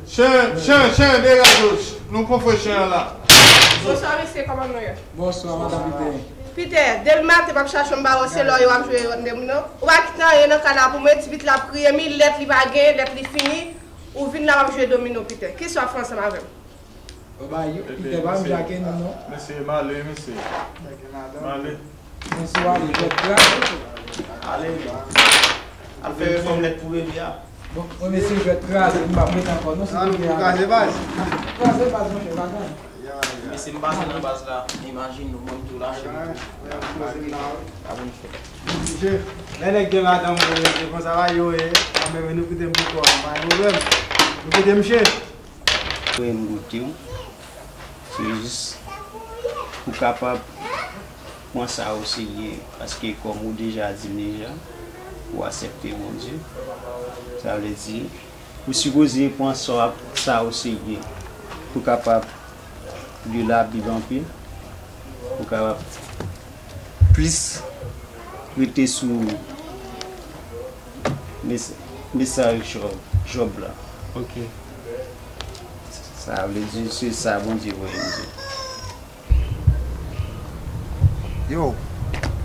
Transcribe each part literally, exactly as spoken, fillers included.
Chen, chen, chen, degaje w, nou konfwe chen an la. Bonswa mesye, kòman nou ye? Bonswa, madan Pite. Pite, depi maten m ap chache w, m pa wè w, se lè w ap jwe domino. Ou pa kite anyen nan kay la pou mwen, ti pitit la ap kriye, mi lèt li pa gen, lèt li fini. Ou vin la w ap jwe domino, Pite. Kisa w ap fè ansanm avè m? Ou ba yo, Pite pa m jake nou non. Mesye, m ale, mesye. M ale. Mesye, w ale jwèt kraze. Ale. Al fè refòm lèt pou bebe a. Bon, mwen mesye jwèt kraze, m p ap rete ankò non, se kraze baz. Kraze baz, monchè, pa gen. Mesye, m pase nan baz la, imajine nou, mwen m tou lache nou. Sa pou n fè? Mesye, lè nèg gen madanm, mwen, se konsa la yo ye. Mwen, nou kite m pou kò m, pa gen pwoblèm. Nou kite m, mesye. Frè m, goute w. Se jis pou kapab pran sa o serye, paske kòm ou deja di m deja, ou aksepte Bondye. Sa vle di, ou sipoze pran sa, sa o serye pou kapab li Labib anpil, pou kapab plis rete sou mes-, mesaj Jòb, Jòb la. Ok. Sa vle di, se sa Bondye voye m di. Yo,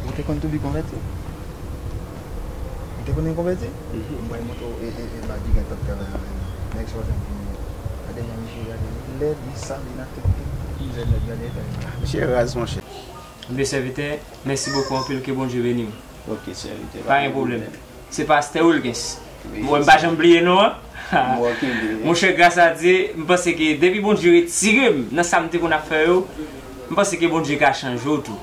ou te konn Toubi konvèti? Ou te konn konvèti? Mhm. Mwen montre w, e, e, e, la di gen tòt travay la menm. Nèg sa w janm vini. Gade jan misye gade. Lèd, li sal, li nan tèt li. Lèd, lèd, gade eta li. Misye raz, monchè. Ebyen, sèvitè, mèsi bokou anpil, ke Bondye beni w. Ok, sèvitè. Pa gen pwoblèm. Se pastè Wilkens. Wi. Mwen, m pa janm bliye non an. M wè w kenbe. Monchè, gras a Dye, m panse ke depi Bondye retire m nan sa m te konn ap fè yo, m panse ke Bondye ka chanje w tou.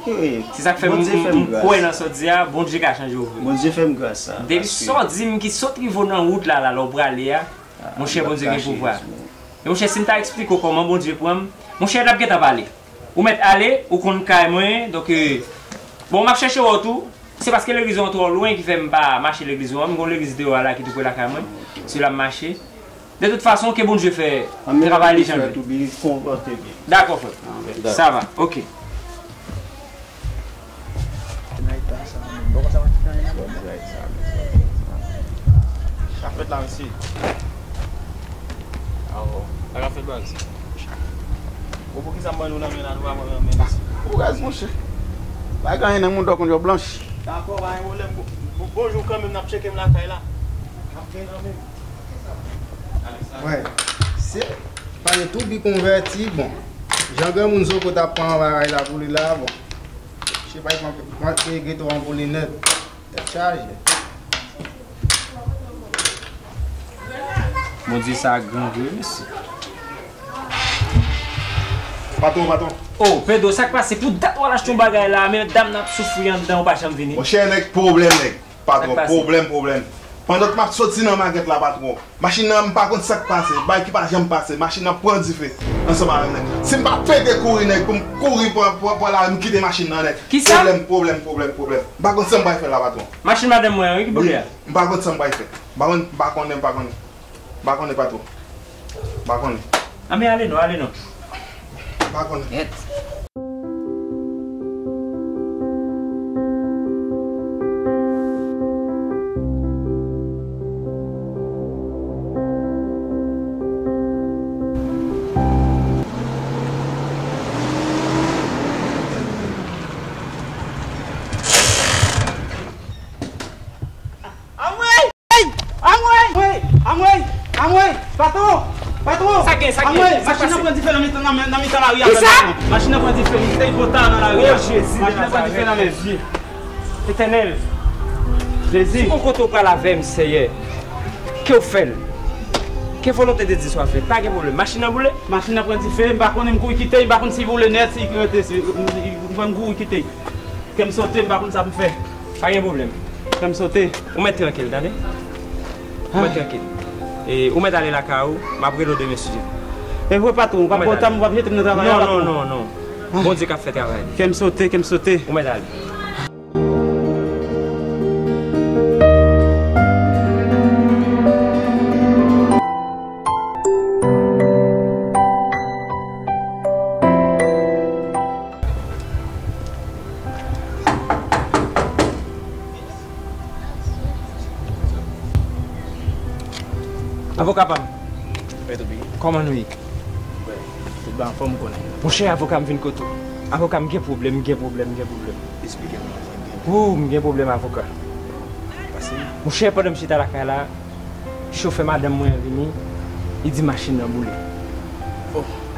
Wi. Se sa k fè m, Bondye m, fè m m gras. Kwè nan sa w di a, Bondye ka chanje w vre. Bondye fè m gras sa, depi paske sa w di m ki sot rive w nan wout la, la, lè w prale a, ah, monchè, Bondye gen pouvwa. Jezi. Men monchè, si m ta eksplike w kòman Bondye pran m, monchè, n ap gentan pale. Ou mèt ale, ou konn kay mwen, donk, euh, bon, m ap chèche wè w tou. Se paske legliz ou an twò lwen ki fè m pa mache legliz ou an. M gon legliz deyò a la ki tou pre lakay mwen. Se la m mache. De tout fason, ke Bondye fè travay li jan l dwe. Dakò, frè. Sa va, ok. Sa fèt la, mesye. Awo, sa ka fèt, baz. Bon, poukisa m ban nou nan men la, nou pa ban nan men mesye? Ou raz, monchè. Pa gen anyen nan moun dò konn yo blanch. Dakò, pa gen pwoblèm. Bon, bon, bonjou kanmenm, n ap tcheke m lakay la. N ap gen nan men. Wè, se pale Toubi konvèti, bon. Jan granmoun Soko t ap pran bagay la pou li la, bon. Che pa, pran, pran, pran, pran, pran, pran, pran, pran, pran, Tèt chaje. Bondye sa gran vre, mesye. Patwon, patwon. Oh, Pedro, sa k pase? Pou dat w al achte yon bagay la, men dam nan ap soufri anndan, ou pa janm vini. Monchè, nèg, pwoblèm, nèg. Patwon, pwoblèm, pwoblèm. Pandan m ap soti nan makèt la, patwon. Machin nan, m pa konn sa k pase, bagay ki pa janm pase, machin nan pran dife ansanm avè m, nèg. Si m pa pete kouri, nèg, pou m kouri pran, pran, pran lari, m kite machin nan, nèg. Kisa? Pwoblèm, pwoblèm, pwoblèm, pwoblèm. M pa konn sa m pral fè la, patwon. Machin madanm mwen an, wi, ki pwoblèm? M pa konn sa m pral fè. M pa konn, m pa konnen, m pa konnen. M pa konnen, patwon. M pa konnen. Anben, ale non, ale non. M pa konnen. Yèt. Anmwey! Anmwey! Anmwey! Anmwey! Anmwey! Patwon! Patwon! Sa gen, sa gen, anmwey! Sa k pase? Machin nan pran dife nan mitan, nan, nan mitan lari a menm, patwon. Machin nan pran dife, li te twò ta nan lari a. Oh, Jezi de Nazarèt, Bondye. Etènèl. Jezi. Si gon kote w pral avè m, Seyè, ke w fè l. Ke volonte de Dye swa fèt. Pa gen pwoblèm. Machin nan boule? Machin nan pran dife, m pa konnen, m kouri kite, m pa konn si boule nèt, si rete, si, m, m, m kouri kite. Kè m sote, m pa konn sa pou m fè. Pa gen pwoblèm. Kè m sote. Ou mèt trankil, tande? Ou mèt trankil. E ou mèt ale lakay ou, m ap rele w demen si Dye vle. E vre, patwon, ou p ap ba w tan, ou p ap jete m nan travay la, patwon? Non, non, non, non. Bondye k ap fè travay li. Kè m sote, kè m sote. Ou mèt ale. Avoka pa m. Kòman nou ye? Monchè, avoka, m vin kote w. Avoka, m gen pwoblèm, m gen pwoblèm, m gen pwoblèm. Esplike m. Wou, m gen pwoblèm, avoka. Monchè, pandan m chita lakay la, chofè madanm mwen an vini, li di machin nan boule.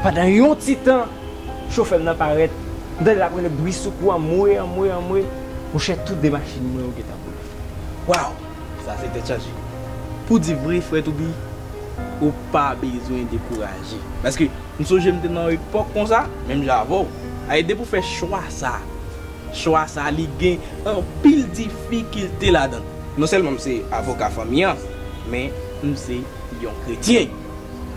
Pandan yon ti tan, chofè m nan parèt, m tande l ap rele bri soukou, anmwe, anmwe, anmwe. Monchè, tou de machin mwen yo gentan boule. Waw! Sa se tèt chaje. Pou di vre, frè Toubi, ou pa bezwen dekouraje. Paske m sonje m te nan yon epòk konsa, menm jan avè w. Alè, depi w fè chwa sa, chwa sa, li gen anpil difikilte ladan l. Non sèlman m se avoka fanmi an, men m se yon kretyen.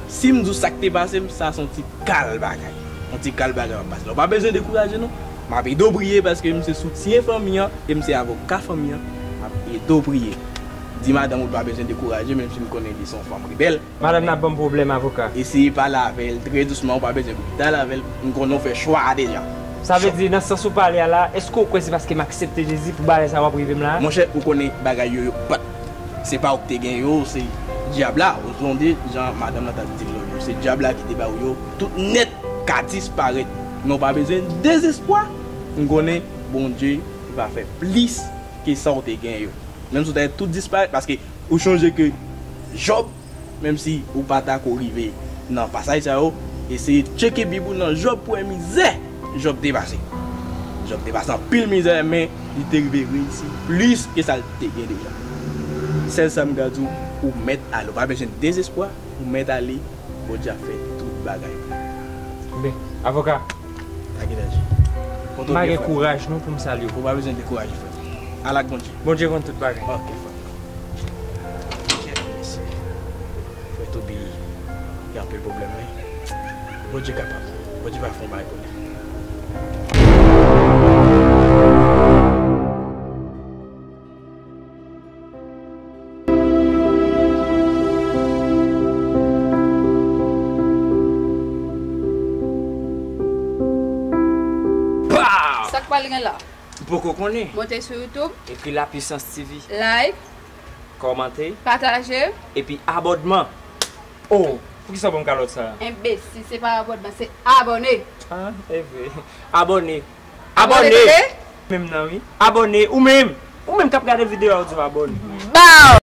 Si m di w sa k te pase m, sa se yon ti kal bagay. Yon ti kal bagay m ap pase la. Ou pa bezwen dekouraje non. M ap ede w priye paske m se soutyen fanmi an e m se avoka fanmi an. M ap ede w priye. Di madanm ou l pa bezwen dekouraje, menm si m konnen li se yon fanm rebèl. Madanm nan ap ban m pwoblèm, avoka. Eseye pale avè l trè dousman, ou pa bezwen brita l avè l. M konnen w fè chwa a deja. Sa vle di, nan sans ou pale a la, èske w kwè se paske m aksepte Jezi pou bagay sa yo ap rive m la? Monchè, ou konnen bagay yo, yo pa t Se pa ou ki te gen yo, se dyab la. Ou sonje jan madanm nan t ap di l lòt jou, se dyab la ki te ba ou yo. Tout nèt ka disparèt. Men ou pa bezwen dezespwa. M konnen Bondye va fè plis ke sa ou te gen yo. Menm si w ta tout disparèt, paske ou sonje ke Jòb, menm si ou pa ta ko rive nan pasaj sa yo, eseye tcheke Bib ou nan Jòb pou wè mizè Jòb te pase. Jòb te pase anpil mizè, men li te rive reyisi plis ke sa l te gen deja. Sèl sa m ka di w, ou mèt ale. Ou pa bezwen dezespwa, ou mèt ale. Bondye ap fè tout bagay pou ou. Ben, avoka. Pa gen danje. M pa gen kouraj non pou m salye w. Ou pa bezwen dekouraje, frè. Al ak Bondye. Bondye konn tout bagay. Ok, frè. Frè Toby gen anpil pwoblèm, wi. Bondye kapab. Bondye va fè yon bagay pou li. Pow! Sa k pral gen la? M poko konnen. Monte sou YouTube. Ekri La Puissance T V. Like. Kòmante. Pataje. Epi abònman. Oh, poukisa w ban m kalòt sa a? Enbesil, se pa abònman, se abòne. Ah, e vre. Abòne. Abòne! Abòne, tande? Menm nan, wi. Abòne, ou menm. Ou menm k ap gade videyo a, ou di w abòne. Bow!